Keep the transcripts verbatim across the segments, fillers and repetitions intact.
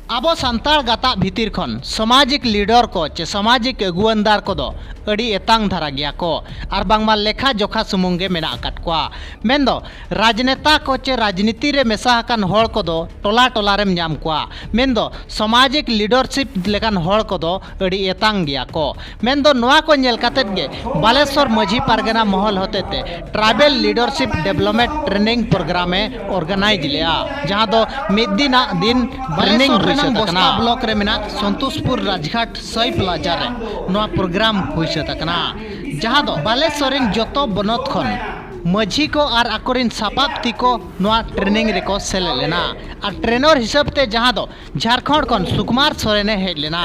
ᱟᱵᱚ ᱥᱟᱱᱛᱟᱲ ᱜᱟᱛᱟᱜ ᱵᱷᱤᱛᱤᱨ ᱠᱷᱚᱱ ᱥᱟᱢᱟᱡᱤᱠ ᱞᱤᱰᱚᱨ ᱠᱚ ᱪᱮ ᱥᱟᱢᱟᱡᱤᱠ ᱟᱹᱜᱩᱣᱟᱹᱱᱫᱟᱨ ᱠᱚᱫᱚ ᱟᱹᱰᱤ ᱮᱛᱟᱝ ᱫᱷᱟᱨᱟ ᱜᱮᱭᱟ ᱠᱚ ᱟᱨ ᱵᱟᱝᱢᱟ ᱞᱮᱠᱷᱟ ᱡᱚᱠᱷᱟ ᱥᱩᱢᱩᱝ ᱜᱮ ᱢᱮᱱᱟᱜ ᱟᱠᱟᱫ ᱠᱚᱣᱟ᱾ ᱢᱮᱱᱫᱚ ᱨᱟᱡᱽᱱᱮᱛᱟ ᱠᱚ ᱪᱮ ᱨᱟᱡᱽᱱᱤᱛᱤ ᱨᱮ ᱢᱮᱥᱟ ᱟᱠᱟᱱ ᱦᱚᱲ ᱠᱚᱫᱚ ᱴᱚᱞᱟ ᱴᱚᱞᱟ ᱨᱮᱢ ᱧᱟᱢ ᱠᱚᱣᱟ᱾ ᱢᱮᱱᱫᱚ ᱥᱟᱢᱟᱡᱤᱠ ᱞᱤᱰᱚᱨᱥᱤᱯ ᱞᱮᱠᱟᱱ ᱦᱚᱲ ᱠᱚᱫᱚ ᱟᱹᱰᱤ ᱮᱛᱟᱝ ᱜᱮᱭᱟ ᱠᱚ᱾ ᱢᱮᱱᱫᱚ ᱱᱚᱣᱟ ᱠᱚ ᱧᱮᱞ ᱠᱟᱛᱮᱫ ᱜᱮ ᱵᱟᱞᱮᱥᱚᱨ ᱢᱟᱹᱡᱷᱤ ᱯᱟᱨᱜᱟᱱᱟ ᱢᱚᱦᱚᱞ ᱦᱚᱛᱮᱛᱮ ᱴᱨᱟᱭᱵᱮᱞ ᱞᱤᱰᱚᱨᱥᱤᱯ ᱰᱮᱵᱷᱞᱚᱯᱢᱮᱱᱴ ᱴᱨᱮᱱᱤᱝ ᱯᱨᱳᱜᱨᱟᱢ ᱮ ᱚᱨᱜᱟᱱᱟᱭᱤᱡᱽ ᱞᱮᱜᱼᱟ, ᱡᱟᱦᱟᱸ ᱫᱚ ᱢᱤᱫ ᱫᱤᱱᱟᱜ ᱫᱤᱱ ᱴᱨᱮᱱᱤᱝ ᱵᱟᱞᱮᱥᱚᱨ ᱦᱩᱭ ᱨᱮᱱᱟᱜ ᱥᱟᱹᱛ ᱟᱠᱟᱱᱟ᱾ ᱵᱚᱥᱛᱟ ᱵᱞᱚᱠ ᱨᱮ ᱢᱮᱱᱟᱜ ᱥᱚᱱᱛᱳᱥᱯᱩᱨ ᱨᱟᱡᱽᱜᱷᱟᱴ ᱥᱟᱹᱭ ᱯᱞᱟᱡᱟ ᱨᱮ ᱱᱚᱣᱟ ᱯᱨᱳᱜᱨᱟᱢ ᱦᱩᱭ ᱥᱟᱹᱛ ᱟᱠᱟᱱᱟ, ᱡᱟᱦᱟᱸ ᱫᱚ ᱵᱟᱞᱮᱥᱚᱨ ᱨᱮᱱ ᱡᱚᱛᱚ ᱵᱚᱱᱚᱛ ᱠᱷᱚᱱ ᱢᱟᱹᱡᱷᱤ ᱠᱚ ᱟᱨ ᱟᱠᱚᱨᱮᱱ ᱥᱟᱯᱟᱵ ᱛᱤ ᱠᱚ ᱱᱚᱣᱟ ᱴᱨᱮᱱᱤᱝ ᱨᱮᱠᱚ ᱥᱮᱞᱮᱫ ᱞᱮᱱᱟ᱾ ᱟᱨ ᱴᱨᱮᱱᱚᱨ ᱦᱤᱥᱟᱹᱵ ᱛᱮ ᱡᱟᱦᱟᱸ ᱫᱚ ᱡᱷᱟᱲᱠᱷᱚᱸᱰ ᱠᱷᱚᱱ ᱥᱩᱠᱩᱢᱟᱨ ᱥᱚᱨᱮᱱᱮ ᱦᱮᱡ ᱞᱮᱱᱟ᱾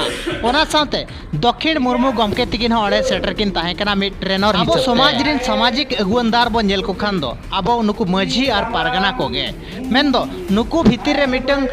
ᱚᱱᱟ ᱥᱟᱶᱛᱮ ᱫᱚᱠᱷᱤᱱ ᱢᱩᱨᱢᱩ ᱜᱚᱢᱠᱮ ᱛᱤᱠᱤᱱ ᱦᱚᱸ ᱚᱸᱰᱮ ᱥᱮᱴᱮᱨ ᱠᱤᱱ ᱛᱟᱦᱮᱸ ᱠᱟᱱᱟ ᱢᱤᱫ ᱴᱨᱮᱱᱚᱨ ᱟᱵᱚ ᱦᱤᱥᱟᱹᱵ ᱛᱮ᱾ ᱥᱚᱢᱟᱡᱽ ᱨᱮᱱ ᱥᱟᱢᱟᱡᱤᱠ ᱟᱹᱜᱩᱣᱟᱹᱱᱫᱟᱨ ᱵᱚ ᱧᱮᱞ ᱠᱚ ᱠᱷᱟᱱ ᱫᱚ ᱟᱵᱚ ᱱᱩᱠᱩ ᱢᱟᱹᱡᱷᱤ ᱟᱨ ᱯᱟᱨᱜᱟᱱᱟ ᱠᱚᱜᱮ, ᱢᱮᱱᱫᱚ ᱱᱩᱠᱩ ᱵᱷᱤᱛᱤᱨ ᱨᱮ ᱢᱤᱫᱴᱟᱝ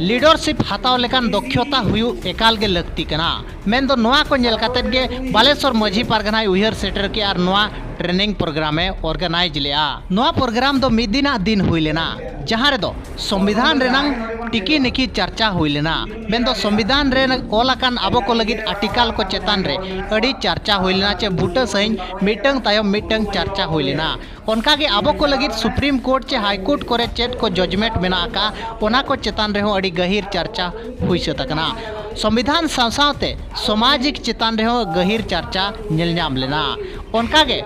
ᱞᱤᱰᱚᱨᱥᱤᱯ ᱦᱟᱛᱟᱣ ᱞᱮᱠᱟᱱ ᱫᱚᱠᱷᱭᱚᱛᱟ ᱦᱩᱭᱩᱜ ᱮᱠᱟᱞ ᱜᱮ ᱞᱟᱹᱠᱛᱤ ᱠᱟᱱᱟ᱾ ᱢᱮᱱᱫᱚ ᱱᱚᱣᱟ ᱠᱚ ᱧᱮᱞ ᱠᱟᱛᱮᱫ ᱜᱮ ᱵᱟᱞᱮᱥᱚᱨ ᱢᱟᱹᱡᱷᱤ ᱯᱟᱨᱜᱟᱱᱟᱭ ᱩᱭᱦᱟᱹᱨ ᱥᱮᱴᱮᱨ ᱠᱮᱜᱼᱟ ᱟᱨ ᱱᱚᱣᱟ ᱴᱨᱮᱱᱤᱝ ᱯᱨᱳᱜᱨᱟᱢ ᱮ ᱚᱨᱜᱟᱱᱟᱭᱤᱡᱽ ᱞᱮᱜᱼᱟ᱾ ᱱᱚᱣᱟ ᱯᱨᱳᱜᱨᱟᱢ ᱫᱚ ᱢᱤᱫ ᱫᱤᱱᱟᱜ ᱫᱤᱱ ᱦᱩᱭ ᱞᱮᱱᱟ, ᱡᱟᱦᱟᱸ ᱨᱮᱫᱚ ᱥᱚᱝᱵᱤᱫᱷᱟᱱ ᱨᱮᱱᱟᱝ ᱴᱤᱠᱤ ᱱᱤᱠᱤ ᱪᱟᱨᱪᱟ ᱦᱩᱭ ᱞᱮᱱᱟ᱾ ᱢᱮᱱᱫᱚ ᱥᱚᱝᱵᱤᱫᱷᱟᱱ ᱨᱮ ᱚᱞ ᱟᱠᱟᱱ ᱟᱵᱚ ᱠᱚ ᱞᱟᱹᱜᱤᱫ ᱟᱨᱴᱤᱠᱟᱞ ᱠᱚ ᱪᱮᱛᱟᱱ ᱨᱮ ᱟᱹᱰᱤ ᱪᱟᱨᱪᱟ ᱦᱩᱭ ᱞᱮᱱᱟ, ᱪᱮ ᱵᱩᱴᱟᱹ ᱥᱟᱺᱦᱤᱡ ᱢᱤᱫᱴᱟᱝ ᱛᱟᱭᱚᱢ ᱢᱤᱫᱴᱟᱝ ᱪᱟᱨᱪᱟ ᱦᱩᱭ ᱞᱮᱱᱟ᱾ ᱚᱱᱠᱟᱜᱮ ᱟᱵᱚ ᱠᱚ ᱞᱟᱹᱜᱤᱫ ᱥᱩᱯᱨᱤᱢ ᱠᱳᱨᱴ ᱪᱮ ᱦᱟᱭ ᱠᱳᱨᱴ ᱠᱚᱨᱮ ᱪᱮᱫ ᱠᱚ ᱡᱚᱡᱽᱢᱮᱱᱴ ᱢᱮᱱᱟᱜ ᱟᱠᱟᱫᱼᱟ, ᱚᱱᱟ ᱠᱚ ᱪᱮᱛᱟᱱ ᱨᱮᱦᱚᱸ ᱟᱹᱰᱤ ᱜᱟᱹᱦᱤᱨ ᱪᱟᱨᱪᱟ ᱦᱩᱭ ᱥᱟᱹᱛ ᱟᱠᱟᱱᱟ᱾ ᱥᱚᱝᱵᱤᱫᱷᱟᱱ ᱥᱟᱶ ᱥᱟᱶᱛᱮ ᱥᱟᱢᱟᱡᱤᱠ ᱪᱮᱛᱟᱱ ᱨᱮᱦᱚᱸ ᱜᱟᱹᱦᱤᱨ ᱪᱟᱨᱪᱟ ᱧᱮᱞ ᱧᱟᱢ ᱞᱮᱱᱟ᱾ ᱚᱱᱠᱟᱜᱮ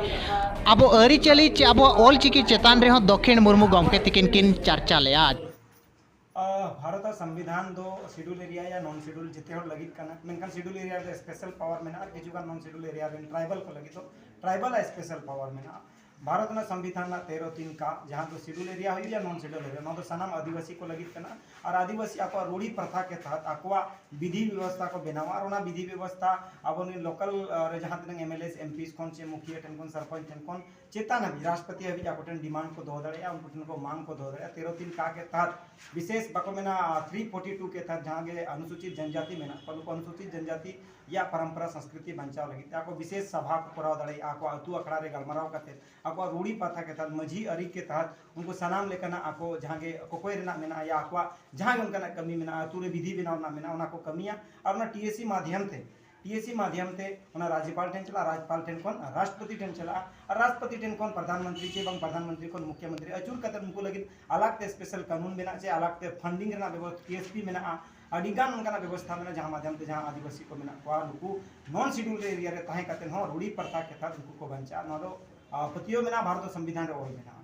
ᱟᱵᱚ ᱟᱹᱨᱤᱪᱟᱹᱞᱤ ᱪᱮ ᱟᱵᱚᱣᱟᱜ ᱚᱞᱪᱤᱠᱤ ᱪᱮᱛᱟᱱ ᱨᱮᱦᱚᱸ ᱫᱚᱠᱷᱤᱱ ᱢᱩᱨᱢᱩ ᱜᱚᱢᱠᱮ ᱛᱤᱠᱤᱱ ᱠᱤᱱ ᱪᱟᱨᱪᱟ ᱞᱮᱜᱼᱟ᱾ ᱟᱨ ᱵᱷᱟᱨᱚᱛ ᱟᱜ ᱥᱚᱝᱵᱤᱫᱷᱟᱱ ᱫᱚ ᱥᱤᱰᱩᱞ ᱮᱨᱤᱭᱟ ᱭᱟ ᱱᱚᱱ ᱥᱤᱰᱩᱞ ᱡᱮᱛᱮ ᱦᱚᱲ ᱞᱟᱹᱜᱤᱫ ᱠᱟᱱᱟ, ᱢᱮᱱᱠᱷᱟᱱ ᱥᱤᱰᱩᱞ ᱮᱨᱤᱭᱟ ᱨᱮ ᱥᱯᱮᱥᱟᱞ ᱯᱟᱣᱟᱨ ᱢᱮᱱᱟᱜᱼᱟ ᱟᱨ ᱠᱤᱪᱷᱩ ᱜᱟᱱ ᱱᱚᱱ ᱥᱤᱰᱩᱞ ᱮᱨᱤᱭᱟ ᱨᱮᱱ ᱴᱨᱟᱭᱵᱟᱞ ᱠᱚ ᱞᱟᱹᱜᱤᱫ ᱫᱚ ᱴᱨᱟᱭᱵᱟᱞ ᱟᱜ ᱥᱯᱮᱥᱟᱞ ᱯᱟᱣᱟᱨ ᱢᱮᱱᱟᱜᱼᱟ᱾ ᱵᱷᱟᱨᱚᱛ ᱨᱮᱱᱟᱜ ᱥᱚᱝᱵᱤᱫᱷᱟᱱ ᱨᱮᱱᱟᱜ ᱛᱮᱨᱚ ᱛᱤᱱ ᱠᱟ, ᱡᱟᱦᱟᱸ ᱫᱚ ᱥᱤᱰᱩᱞ ᱮᱨᱤᱭᱟ ᱦᱩᱭᱩᱜ ᱭᱟ ᱱᱚᱱ ᱥᱤᱰᱩᱞ ᱮᱨᱤᱭᱟ, ᱱᱚᱣᱟ ᱫᱚ ᱥᱟᱱᱟᱢ ᱟᱹᱫᱤᱵᱟᱹᱥᱤ ᱠᱚ ᱞᱟᱹᱜᱤᱫ ᱠᱟᱱᱟ᱾ ᱟᱨ ᱟᱹᱫᱤᱵᱟᱹᱥᱤ ᱟᱠᱚᱣᱟᱜ ᱨᱩᱲᱤ ᱯᱨᱚᱛᱷᱟ ᱠᱮ ᱛᱟᱦᱟᱛ ᱟᱠᱚᱣᱟᱜ ᱵᱤᱫᱷᱤ ᱵᱮᱵᱚᱥᱛᱷᱟ ᱠᱚ ᱵᱮᱱᱟᱣᱟ ᱟᱨ ᱚᱱᱟ ᱵᱤᱫᱷᱤ ᱵᱮᱵᱚᱥᱛᱷᱟ ᱟᱵᱚ ᱱᱤᱭᱟᱹ ᱞᱳᱠᱟᱞ ᱨᱮ ᱡᱟᱦᱟᱸ ᱛᱤᱱᱟᱹᱜ M L A M P ᱠᱷᱚᱱ ᱪᱮ ᱢᱩᱠᱷᱤᱭᱟᱹ ᱴᱷᱮᱱ ᱠᱷᱚᱱ ᱥᱚᱨᱯᱚᱧᱪ ᱴᱷᱮᱱ ᱠᱷᱚᱱ ᱪᱮᱛᱟᱱ ᱦᱟᱹᱵᱤᱡ, ᱨᱟᱥᱴᱨᱚᱯᱚᱛᱤ ᱦᱟᱹᱵᱤᱡ ᱟᱠᱚ ᱴᱷᱮᱱ ᱰᱤᱢᱟᱱᱰ ᱠᱚ ᱫᱚᱦᱚ ᱫᱟᱲᱮᱭᱟᱜᱼᱟ, ᱩᱱᱠᱩ ᱴᱷᱮᱱ ᱠᱚ ᱢᱟᱝ ᱠᱚ ᱫᱚᱦᱚ ᱫᱟᱲᱮᱭᱟᱜᱼᱟ᱾ ᱛᱮᱨᱚ ᱛᱤᱱ ᱠᱟ ᱠᱮ ᱛᱟᱦᱟᱛ ᱵᱤᱥᱮᱥ ᱵᱟᱠᱚ ᱢᱮᱱᱟ, ᱛᱷᱨᱤ ᱯᱷᱳᱨᱴᱤ ᱴᱩ ᱠᱮ ᱛᱟᱦᱟᱛ ᱡᱟᱦᱟᱸ ᱜᱮ ᱚᱱᱩᱥᱩᱪᱤᱛ ᱡᱚᱱᱡᱟᱛᱤ ᱢᱮᱱᱟᱜ ᱠᱚᱣᱟ, ᱱᱩᱠᱩ ᱚᱱᱩᱥᱩᱪᱤᱛ ᱡᱚᱱᱡᱟᱛᱤ ᱭᱟᱜ ᱯᱚᱨᱚᱢᱯᱚᱨᱟ ᱥᱚᱝᱥᱠᱨᱤᱛᱤ ᱵᱟᱧᱪᱟᱣ ᱞᱟᱹᱜᱤᱫ ᱛᱮ ᱟᱠᱚ ᱵᱤᱥᱮᱥ ᱥᱟᱵᱷᱟ ᱠᱚ ᱠᱚᱨᱟᱣ ᱫᱟᱲᱮᱭᱟᱜᱼᱟ, ᱟᱠᱚᱣᱟᱜ ᱟᱹᱛᱩ ᱟᱠᱷᱲᱟ ᱨᱮ ᱜᱟᱞᱢᱟᱨᱟᱣ ᱠᱟᱛᱮ, ᱟᱠᱚᱣᱟᱜ ᱨᱩᱲᱤ ᱯᱟᱛᱷᱟ ᱠᱮᱛᱟᱛ, ᱢᱟᱹᱡᱷᱤ ᱟᱹᱨᱤ ᱠᱮᱛᱟᱛ ᱩᱱᱠᱩ ᱥᱟᱱᱟᱢ ᱞᱮᱠᱟᱱᱟᱜ ᱟᱠᱚ ᱡᱟᱦᱟᱸ ᱜᱮ ᱠᱚᱠᱚᱭ ᱨᱮᱱᱟᱜ ᱢᱮᱱᱟᱜᱼᱟ, ᱭᱟ ᱟᱠᱚᱣᱟᱜ ᱡᱟᱦᱟᱸ ᱜᱮ ᱚᱱᱠᱟᱱᱟᱜ ᱠᱟᱹᱢᱤ ᱢᱮᱱᱟᱜᱼᱟ, ᱟᱹᱛᱩ ᱨᱮ ᱵᱤᱫᱷᱤ ᱵᱮᱱᱟᱣ ᱨᱮᱱᱟᱜ ᱢᱮᱱᱟᱜᱼᱟ, ᱚᱱᱟ ᱠᱚ ᱠᱟᱹᱢᱤᱭᱟ᱾ ᱟᱨ ᱚᱱᱟ ᱴᱤ ᱮ ᱥᱤ ᱢᱟᱫᱷᱭᱚᱢ ᱛᱮ, ᱴᱤ ᱮ ᱥᱤ ᱢᱟᱫᱷᱭᱚᱢ ᱛᱮ ᱚᱱᱟ ᱨᱟᱡᱽᱡᱚᱯᱟᱞ ᱴᱷᱮᱱ ᱪᱟᱞᱟᱜᱼᱟ, ᱨᱟᱡᱽᱯᱟᱞ ᱴᱷᱮᱱ ᱠᱷᱚᱱ ᱨᱟᱥᱴᱨᱚᱯᱚᱛᱤ ᱴᱷᱮᱱ ᱪᱟᱞᱟᱜᱼᱟ, ᱟᱨ ᱨᱟᱥᱴᱨᱚᱯᱚᱛᱤ ᱴᱷᱮᱱ ᱠᱷᱚᱱ ᱯᱨᱚᱫᱷᱟᱱ ᱢᱚᱱᱛᱨᱤ ᱪᱮ ᱵᱟᱝ ᱯᱨᱚᱫᱷᱟᱱ ᱢᱚᱱᱛᱨᱤ ᱠᱷᱚᱱ ᱢᱩᱠᱷᱭᱚ ᱢᱚᱱᱛᱨᱤ ᱟᱹᱪᱩᱨ ᱠᱟᱛᱮ ᱩᱱᱠᱩ ᱞᱟᱹᱜᱤᱫ ᱟᱞᱟᱜᱽ ᱛᱮ ᱥᱯᱮᱥᱟᱞ ᱠᱟᱹᱱᱩᱱ ᱢᱮᱱᱟᱜᱼᱟ, ᱪᱮ ᱟᱞᱟᱜᱽ ᱛᱮ ᱯᱷᱟᱱᱰᱤᱝ ᱨᱮᱱᱟᱜ ᱵᱮᱵᱚᱥᱛᱷᱟ, ᱯᱤ ᱮᱥ ᱯᱤ ᱢᱮᱱᱟᱜᱼᱟ, ᱟᱹᱰᱤ ᱜᱟᱱ ᱚᱱᱠᱟᱱᱟᱜ ᱵᱮᱵᱚᱥᱛᱷᱟ ᱢᱮᱱᱟᱜᱼᱟ, ᱡᱟᱦᱟᱸ ᱢᱟᱫᱷᱭᱚᱢ ᱛᱮ ᱡᱟᱦᱟᱸ ᱟᱹᱫᱤᱵᱟᱹᱥᱤ ᱠᱚ ᱢᱮᱱᱟᱜ ᱠᱚᱣᱟ, ᱱᱩᱠᱩ ᱱᱚᱱ ᱥᱤᱰᱩᱞ ᱮᱨᱤᱭᱟ ᱨᱮ ᱛᱟᱦᱮᱸ ᱠᱟᱛᱮ ᱦᱚᱸ ᱨᱩᱲᱤ ᱯᱨᱚᱛᱷᱟ ᱠᱮᱛᱟᱛ ᱩᱱᱠᱩ ᱠᱚ ᱵᱟᱧᱪᱟᱜᱼᱟ᱾ ᱱᱚᱣᱟ ᱫᱚ, ᱟ, ᱯᱟᱹᱛᱭᱟᱹᱣ ᱢᱮᱱᱟᱜᱼᱟ, ᱵᱷᱟᱨᱚᱛ ᱥᱚᱝᱵᱤᱫᱷᱟᱱ ᱨᱮ ᱚᱞ ᱢᱮᱱᱟᱜᱼᱟ᱾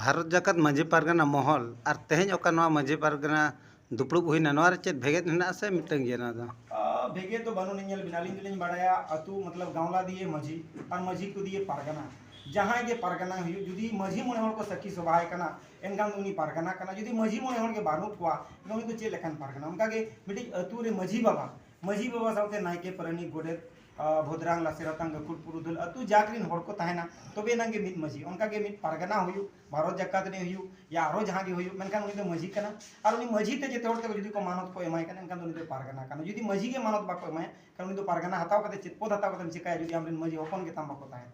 ᱵᱷᱟᱨᱚᱛ ᱡᱟᱠᱟᱛ ᱢᱟᱹᱡᱷᱤ ᱯᱟᱨᱜᱟᱱᱟ ᱢᱚᱦᱚᱞ ᱟᱨ ᱛᱮᱦᱮᱧ ᱚᱠᱟ ᱱᱚᱣᱟ ᱢᱟᱹᱡᱷᱤ ᱯᱟᱨᱜᱟᱱᱟ ᱫᱩᱯᱲᱩᱵ ᱦᱩᱭᱱᱟ, ᱱᱚᱣᱟ ᱨᱮ ᱪᱮᱫ ᱵᱷᱮᱜᱮᱫ ᱦᱮᱱᱟᱜᱼᱟ ᱥᱮ ᱢᱤᱫᱴᱟᱝ ᱜᱮᱭᱟ ᱱᱚᱣᱟ ᱫᱚ? ᱟ, ᱵᱷᱮᱜᱮᱫ ᱫᱚ ᱵᱟᱹᱱᱩᱜ, ᱧᱮᱞ ᱵᱤᱱ, ᱟᱹᱞᱤᱧ ᱫᱚᱞᱤᱧ ᱵᱟᱲᱟᱭᱟ ᱟᱹᱛᱩ ᱢᱚᱛᱞᱚᱵ ᱜᱟᱶᱞᱟ ᱫᱤᱭᱮ ᱢᱟᱹᱡᱷᱤ ᱟᱨ ᱢᱟᱹᱡᱷᱤ ᱠᱚ ᱫᱤᱭᱮ ᱯᱟᱨᱜᱟᱱᱟ᱾ ᱡᱟᱦᱟᱸᱭ ᱜᱮ ᱯᱟᱨᱜᱟᱱᱟ ᱦᱩᱭᱩᱜ, ᱡᱩᱫᱤ ᱢᱟᱹᱡᱷᱤ ᱢᱚᱬᱮ ᱦᱚᱲ ᱠᱚ ᱥᱟᱹᱠᱷᱤ ᱥᱚᱵᱷᱟᱭ ᱠᱟᱱᱟ, ᱮᱱᱠᱷᱟᱱ ᱫᱚ ᱩᱱᱤ ᱯᱟᱨᱜᱟᱱᱟ ᱠᱟᱱᱟ᱾ ᱡᱩᱫᱤ ᱢᱟᱹᱡᱷᱤ ᱢᱚᱬᱮ ᱦᱚᱲ ᱜᱮ ᱵᱟᱹᱱᱩᱜ ᱠᱚᱣᱟ, ᱮᱱᱠᱷᱟᱱ ᱩᱱᱤ ᱫᱚ ᱪᱮᱫ ᱞᱮᱠᱟᱱ ᱯᱟᱨᱜᱟᱱᱟ? ᱚᱱᱠᱟᱜᱮ ᱢᱤᱫᱴᱤᱡ ᱟᱹᱛᱩ ᱨᱮ ᱢᱟᱹᱡᱷᱤ ᱵᱟᱵᱟ, ᱢᱟᱹᱡᱷᱤ ᱵᱟᱵᱟ ᱥᱟᱶᱛᱮ ᱱᱟᱭᱠᱮ, ᱯᱟᱨᱟᱱᱤᱠ, ᱜᱚᱰᱮᱛ, ᱟ, ᱵᱷᱚᱫᱽᱨᱟᱝ, ᱞᱟᱥᱮᱨᱟᱛᱟᱝ, ᱜᱟᱹᱠᱷᱩᱲ, ᱯᱩᱨᱩᱫᱷᱩᱞ, ᱟᱹᱛᱩ ᱡᱟᱠ ᱨᱤᱱ ᱦᱚᱲ ᱠᱚ ᱛᱟᱦᱮᱱᱟ, ᱛᱚᱵᱮ ᱮᱱᱟᱝ ᱜᱮ ᱢᱤᱫ ᱢᱟᱹᱡᱷᱤ᱾ ᱚᱱᱠᱟ ᱜᱮ ᱢᱤᱫ ᱯᱟᱨᱜᱟᱱᱟ ᱦᱩᱭᱩᱜ, ᱵᱷᱟᱨᱚᱛ ᱡᱟᱠᱟᱛ ᱨᱮ ᱦᱩᱭᱩᱜ, ᱭᱟ ᱟᱨᱚ ᱡᱟᱦᱟᱸ ᱜᱮ ᱦᱩᱭᱩᱜ, ᱢᱮᱱᱠᱷᱟᱱ ᱩᱱᱤ ᱫᱚ ᱢᱟᱹᱡᱷᱤ ᱠᱟᱱᱟ᱾ ᱟᱨ ᱩᱱᱤ ᱢᱟᱹᱡᱷᱤ ᱛᱮ ᱡᱚᱛᱚ ᱦᱚᱲ ᱛᱮ ᱡᱩᱫᱤ ᱠᱚ ᱢᱟᱱᱚᱛ ᱠᱚ ᱮᱢᱟᱭ ᱠᱟᱱᱟ, ᱮᱱᱠᱷᱟᱱ ᱫᱚ ᱩᱱᱤ ᱫᱚ ᱯᱟᱨᱜᱟᱱᱟ ᱠᱟᱱᱟ᱾ ᱡᱩᱫᱤ ᱢᱟᱹᱡᱷᱤ ᱜᱮ ᱢᱟᱱᱚᱛ ᱵᱟᱠᱚ ᱮᱢᱟᱭᱟ, ᱮᱱᱠᱷᱟᱱ ᱩᱱᱤ ᱫᱚ ᱯᱟᱨᱜᱟᱱᱟ ᱦᱟᱛᱟᱣ ᱠᱟᱛᱮ ᱪᱮᱫ ᱯᱚᱫ ᱦᱟᱛᱟᱣ ᱠᱟᱛᱮᱢ ᱪᱤᱠᱟᱹᱭᱟ, ᱡᱩᱫᱤ ᱟᱢᱨᱮᱱ ᱢᱟᱹᱡᱷᱤ ᱦᱚᱯᱚᱱ ᱜᱮ ᱛᱟᱢ ᱵᱟᱠᱚ ᱛᱟᱦᱮᱱ?